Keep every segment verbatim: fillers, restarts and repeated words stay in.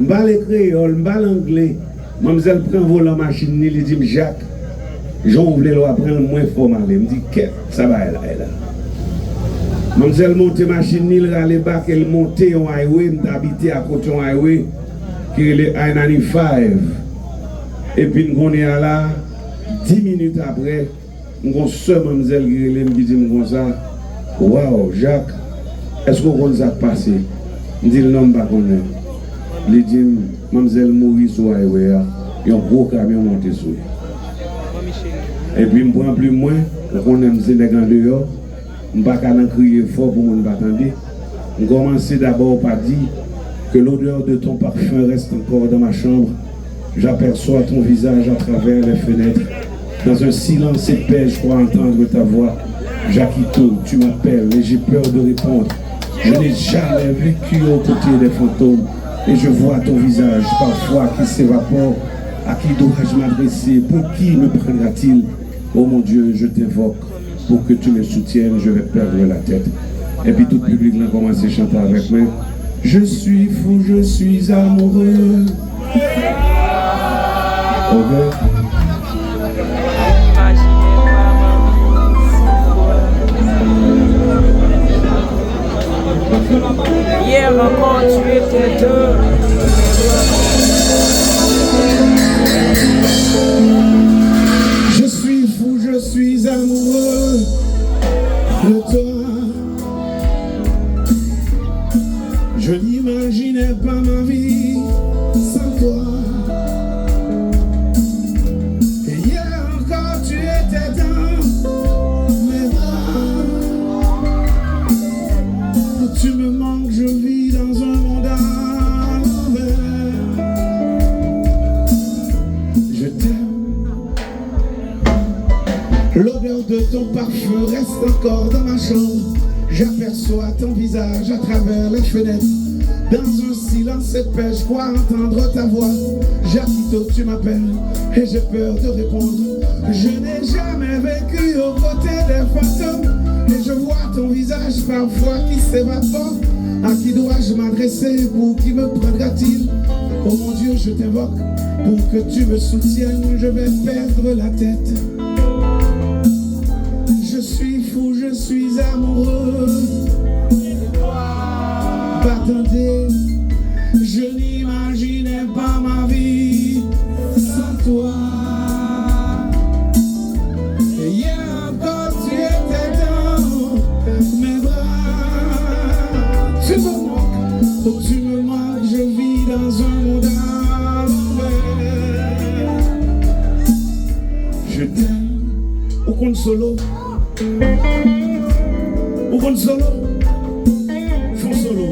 M pale kreyòl, m pale angle. Manmzèl pran volan machin li, li di m, "Jak, jan w vle l w a pran l, mwen fò m ale." M di, "Kèt, sa bagay la ye la?" Manmzèl monte machin li, l rale bak e l monte yon highway, m t abite akote yon highway ki rele I ninety-five. Epi n kounye a la, dis minit apre, m gon sè manmzèl ki rele m, ki di m konsa, "Waw, Jak, èske w konn sa k pase?" M di l, "Non, m pa konnen." Li di m, "Manmzèl mouri sou highway a, yon gwo kamyon monte sou li." Epi m pran plim mwen, ou konnen m se nèg andeyò, m pa ka nan kriye fò pou moun pa tande. M kòmanse dabò pa di, "Que l'odeur de ton parfum reste encore dans ma chambre. J'aperçois ton visage à travers les fenêtres. Dans un silence épais, je crois entendre ta voix. Jackito, tu m'appelles et j'ai peur de répondre. Je n'ai jamais vécu aux côtés des fantômes et je vois ton visage parfois qui s'évapore. À qui dois-je m'adresser? Pour qui me prendra-t-il? Oh mon Dieu, je t'invoque pour que tu me soutiennes, je vais perdre la tête." Epi tout piblik lan kòmanse chante avèk mwen. Je suis fou, je suis amoureux. Ok? Hier encore, tu étais deux. Je suis fou, je suis amoureux de toi. Je n'imaginais pas ma vie sans toi. Et hier encore, tu étais dans mes bras. Tu me manques, je vis dans un monde à l'envers. Je t'aime. L'odeur de ton parfum reste encore dans ma chambre. J'aperçois ton visage à travers les fenêtres. Dans un silence épais, je crois entendre ta voix. Jackito, tu m'appelles et j'ai peur de répondre. Je n'ai jamais vécu aux côtés des fantômes et je vois ton visage parfois qui s'évapore. À qui dois-je m'adresser? Pour qui me prendra-t-il? Oh mon Dieu, je t'invoque pour que tu me soutiennes, je vais perdre la tête. Je suis fou, je suis amoureux. Pas tande, je n'imaginais pas ma vie sans toi. Et hier encore, tu étais dans mes bras. Tu me manques, oh, tu me manques, je vis dans un monde à l'envers. Je t'aime. Ou konn solo? Ou konn solo? Fon solo.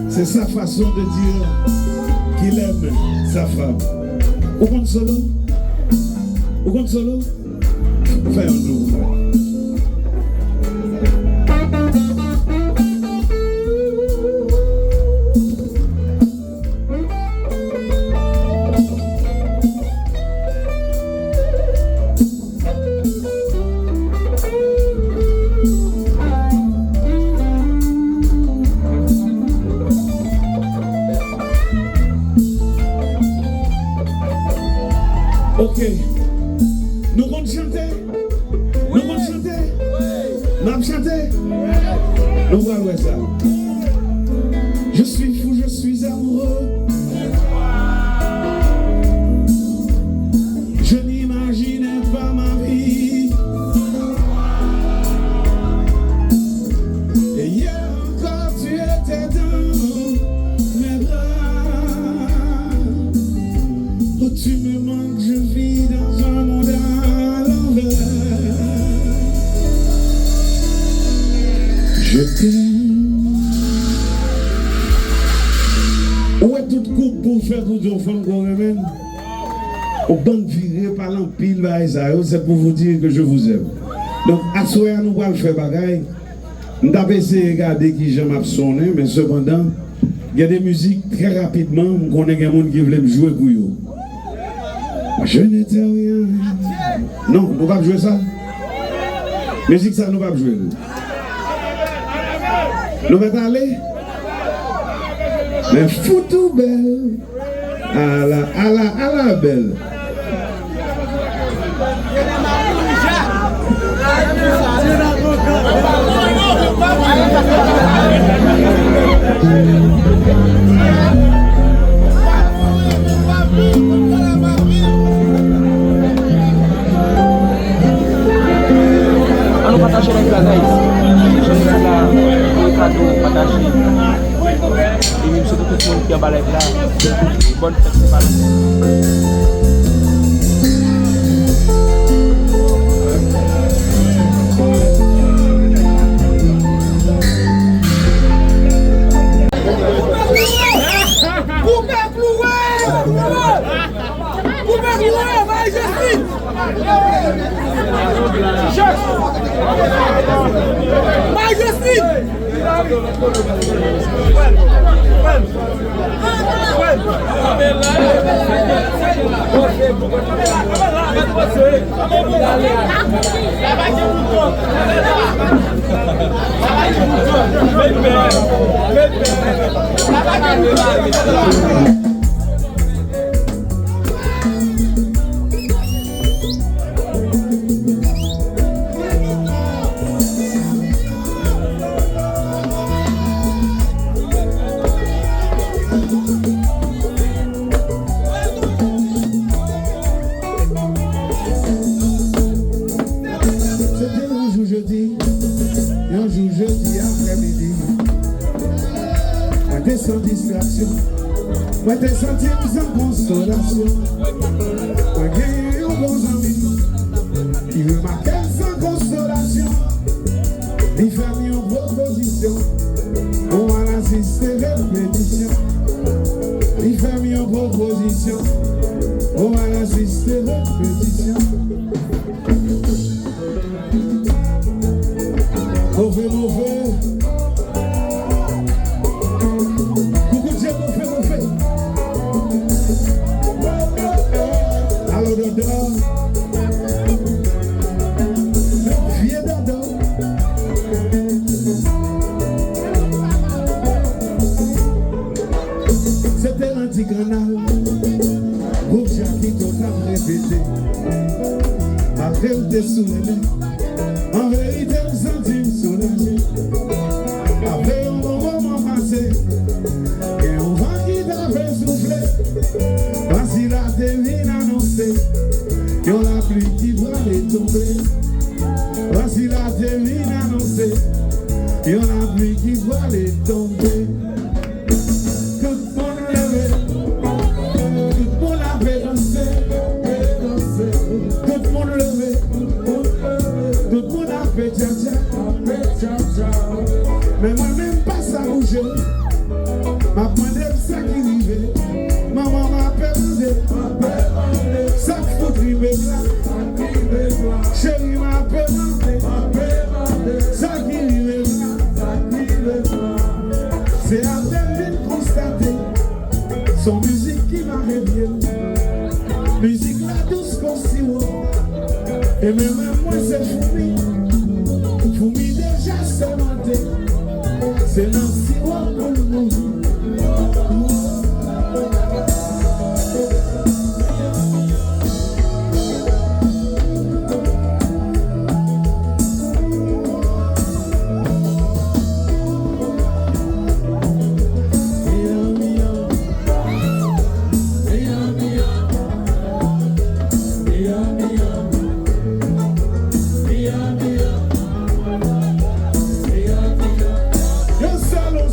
C'est sa façon de dire qu'il aime sa femme. Ou konn solo? Ou konn solo? Fè yon dlo. Ok. Nou konn chante? Nou konn chante? N ap chante? Nou pral wè sa. Je suis fou, je suis amoureux. Je n'imaginais pas ma vie. Et hier encore, tu étais Pou fè pou di yon fanm ke w renmen l, ou bann vire pale anpil bagay sa yo, c'est pour vous dire que je vous aime. Donk, aswè a nou pral fè bagay. M t ap eseye gade kijan m ap sonnen, men sepandan, gen de mizik, trè rapidman, m konnen gen moun ki vle m jwe pou yo. Je ne te rien. Non, nou p ap jwe sa. Mizik sa, nou p ap jwe l. Nou mèt ale. Men fout ou bèl. Ala, ala, ala bèl. Ann nou pataje live la, guys. Jan nou di la, yon kado, pataje. E menm si pou tout moun ki anba live la, bòn fèt Sen Valanten. Koupe klouwe! Koupe klouwe, bay Jesi! Bay Jesi! Se te yon jou jedi, yon jou jedi aprèmidi. Mwen te san distraksyon. Mwen te santi m san konsolasyon. Mwen genyen yon bon zanmi ki remake m san konsolasyon. Li fè m yon pwopozisyon pou m al asiste repetisyon. Li fè m yon pwopozisyon pou m al asiste repetisyon. Move, move. Koukou Dje, move, move. Alo, Dòdò. Vye Dòdò. Se te nan ti kannal, gwoup Jakito t ap repete. Malgre m te sou rele, an verite m santi m soulaje. Apre yon bon moman pase, gen yon van ki t ap soufle. Van sila te vin anonse yon lapli ki prale tonbe. Van sila te vin anonse yon lapli ki prale tonbe. Tout moun leve, tout moun ape danse, tout moun leve, tout moun ape tchatcha. Men mwen menm pa sa bouje. M ap mande m sa ki rive. Manman m ape mande sa k fout rive m la. Cheri m ape mande sa ki rive m la. Se apre m vin konstate se yon mizik ki mare pye m. Mizik la dous kon siwo. E men menm mwen se foumi. Foumi deja sèmante. Se nan siwo pou l mouri. Yon sèl, yon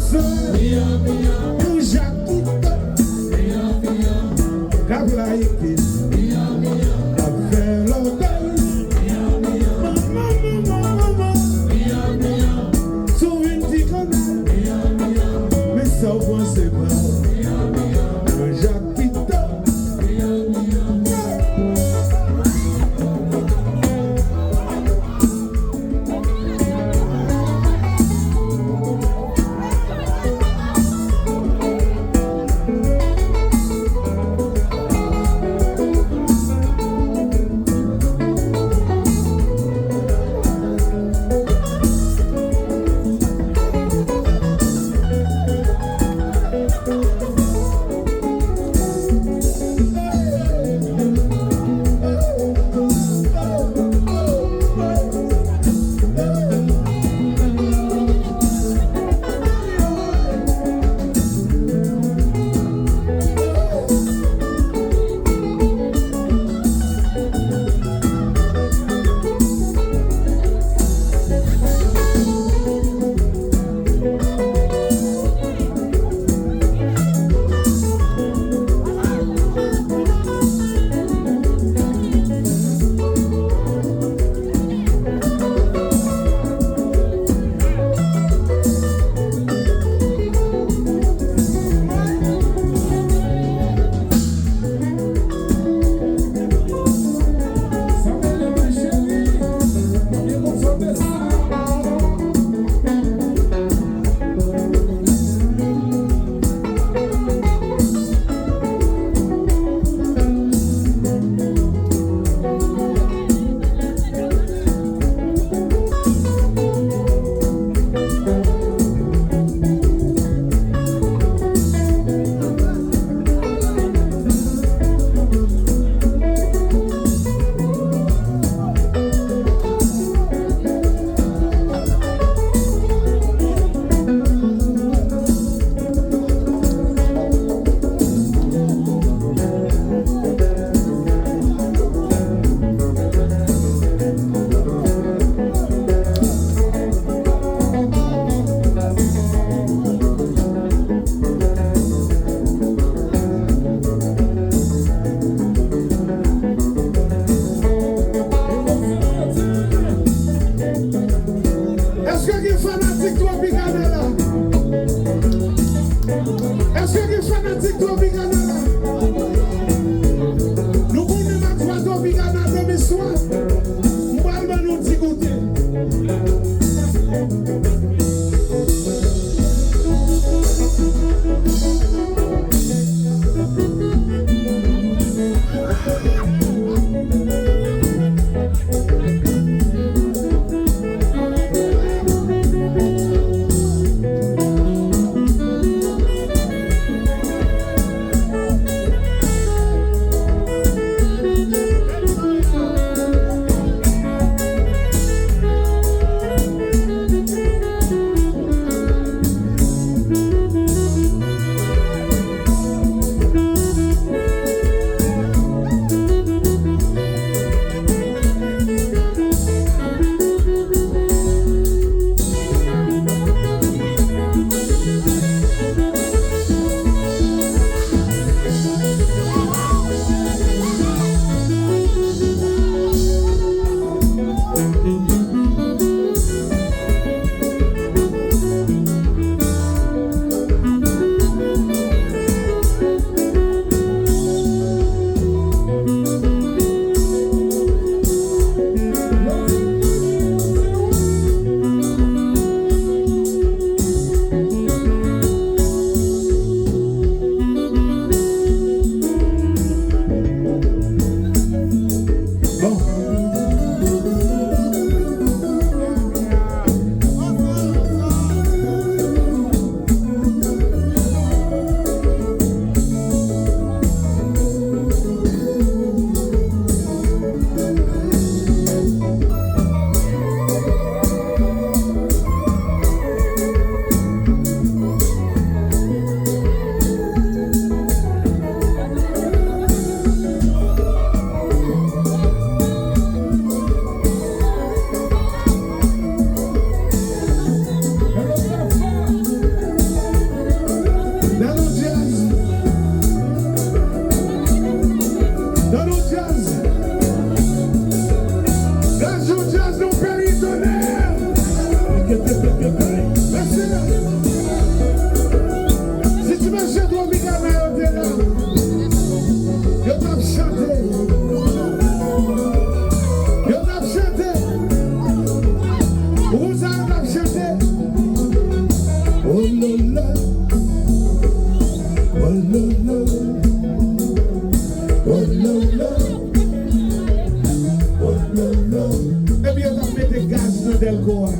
Epi yo t ap mete gaz nan Dèlko a.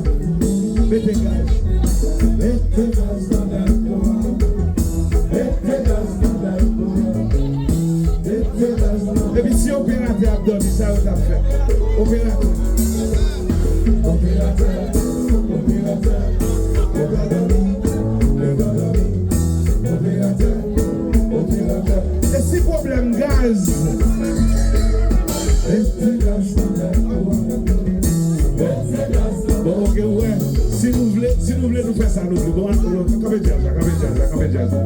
Mete gaz. Mete gaz nan Dèlko a. Mete gaz nan Dèlko a. Mete gaz nan. Epi si operatè ap dòmi, sa yo t ap fè? Operatè. Operatè, operatè, ou pa dòmi, ou pa dòmi. Operatè, operatè. E si pwoblèm gaz? Mete gaz nan Dèlko a. Mete gaz nan. Bon, ok, ou wè. Si nou vle, si nou vle, nou fè sa nou vle. Bon, kanpe djaz la, kanpe djaz la, kanpe djaz la.